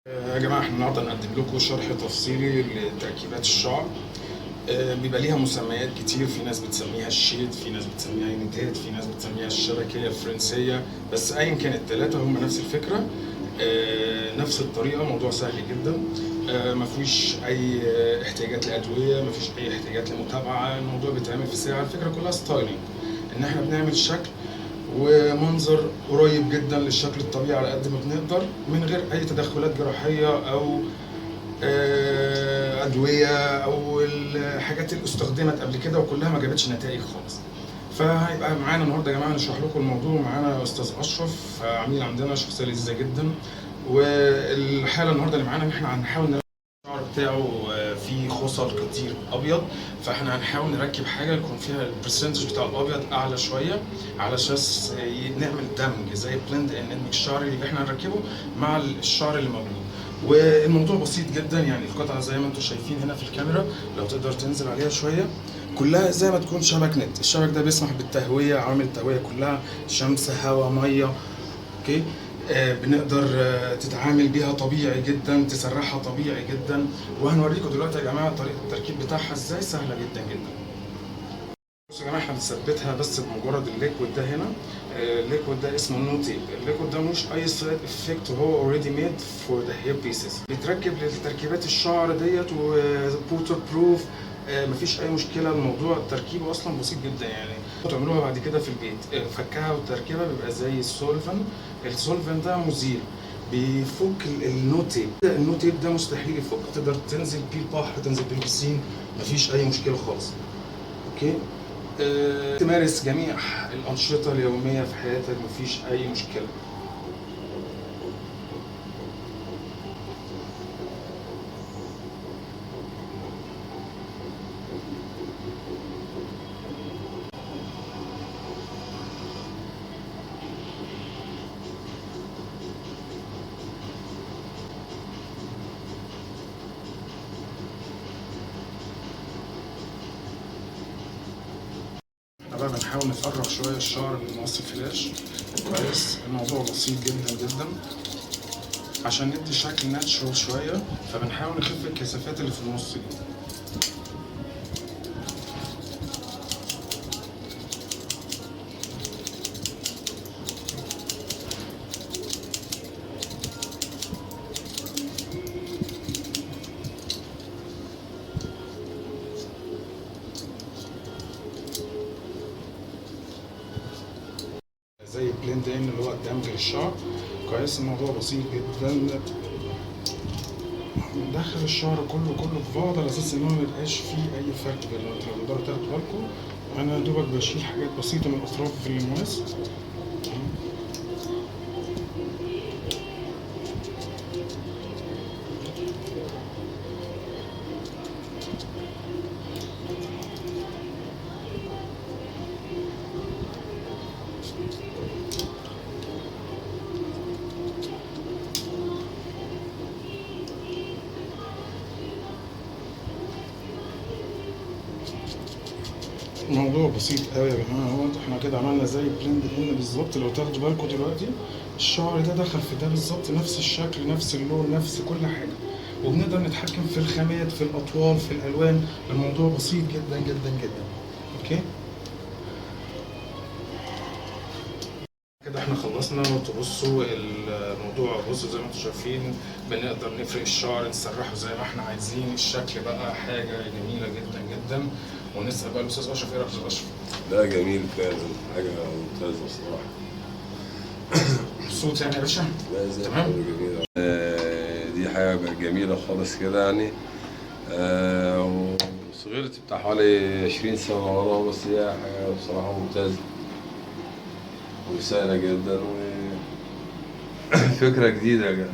يا جماعة، احنا النهاردة هنقدم لكم شرح تفصيلي لتركيبات الشعر. بيبقى ليها مسميات كتير، في ناس بتسميها ال shade، في ناس بتسميها يونيتات، في ناس بتسميها الشبكية الفرنسية، بس ايا كان التلاتة هم نفس الفكرة، نفس الطريقة. موضوع سهل جدا، مفيش اي احتياجات لأدوية، مفيش اي احتياجات لمتابعة، الموضوع بيتعمل في ساعة. الفكرة كلها styling، ان احنا بنعمل شكل ومنظر قريب جدا للشكل الطبيعي على قد ما بنقدر، من غير اي تدخلات جراحية او ادوية او الحاجات اللي استخدمت قبل كده وكلها ما جابتش نتائج خالص. فهيبقى معانا النهارده يا جماعة نشرح لكم الموضوع. معانا استاذ اشرف، عميل عندنا، شخصية لذيذة جدا. والحالة النهارده اللي معانا ان احنا هنحاول نركب الشعر بتاعه، فيه خصل كتير ابيض، فاحنا هنحاول نركب حاجة يكون فيها ال percentage بتاع الابيض اعلى شوية، على اساس نعمل دمج زي blend ان ندمج الشعر اللي احنا هنركبه مع الشعر اللي موجود. والموضوع بسيط جدا، القطعة زي ما انتم شايفين هنا في الكاميرا، لو تقدر تنزل عليها شوية، كلها زي ما تكون شبك نت. الشبك ده بيسمح بالتهويه، عوامل التهويه كلها شمس، هواء، مية، okay. بنقدر تتعامل بيها طبيعي جدا، تسرحها طبيعي جدا. وهنوريكم دلوقتي يا جماعة طريقه التركيب بتاعها ازاي، سهلة جدا جدا. بصوا يا جماعة، احنا بنثبتها بس بمجرد ال liquid ده هنا. ال liquid ده اسمه no tape. ال liquid ده مش اي side effect، وهو already made for the hair pieces، بيتركب لتركيبات الشعر ديت و waterproof، مفيش اي مشكلة. الموضوع تركيبه اصلا بسيط جدا، تعملوها بعد كده في البيت. فكها وتركيبها بيبقى زي ال solvent. ال solvent ده مزيل بيفك ال no tape. ال no tape ده مستحيل يفك، تقدر تنزل بيه البحر، تنزل بيه البسين، مفيش اي مشكلة خالص. okay، تمارس جميع الانشطة اليومية في حياتك، مفيش اي مشكلة. احنا بقى بنحاول نفرغ شوية الشعر بالمقص فلاش. كويس، الموضوع بسيط جدا جدا عشان ندي شكل natural شوية، فبنحاول نخف الكثافات اللي في النص دي. زي blend in اللي هو الدمج للشعر. كويس، الموضوع بسيط جدا. بندخل الشعر كله في بعض على اساس ان هو ما يبقاش فيه اي فرق بينهم. لو تقدروا تاخدوا بالكم، انا يا دوبك بشيل حاجات بسيطة من الاطراف في المواس. الموضوع بسيط قوي يا جماعة اهوت. احنا كده عملنا زي blend in بالظبط. لو تاخدوا بالكم دلوقتي الشعر ده دخل في ده بالظبط، نفس الشكل، نفس اللون، نفس كل حاجة. وبنقدر نتحكم في الخامات، في الاطوال، في الالوان. الموضوع بسيط جدا جدا جدا. okay كده احنا خلصنا. تبصوا الموضوع، بصوا زي ما انتم شايفين بنقدر نفرق الشعر، نسرحه زي ما احنا عايزين. الشكل بقى حاجة جميلة جدا جدا. ونسال بقى الاستاذ اشرف، ايه رايك يا استاذ اشرف؟ لا جميل فعلا، حاجة ممتازة الصراحة. مبسوط يعني يا باشا؟ لا زي تمام؟ الفل، جميلة. دي حاجة بقت جميلة خالص كده يعني. وصغرت بتاع حوالي 20 سنة ورا، بس هي حاجة بصراحة ممتازة وسهلة جدا و فكرة جديدة يا جماعة.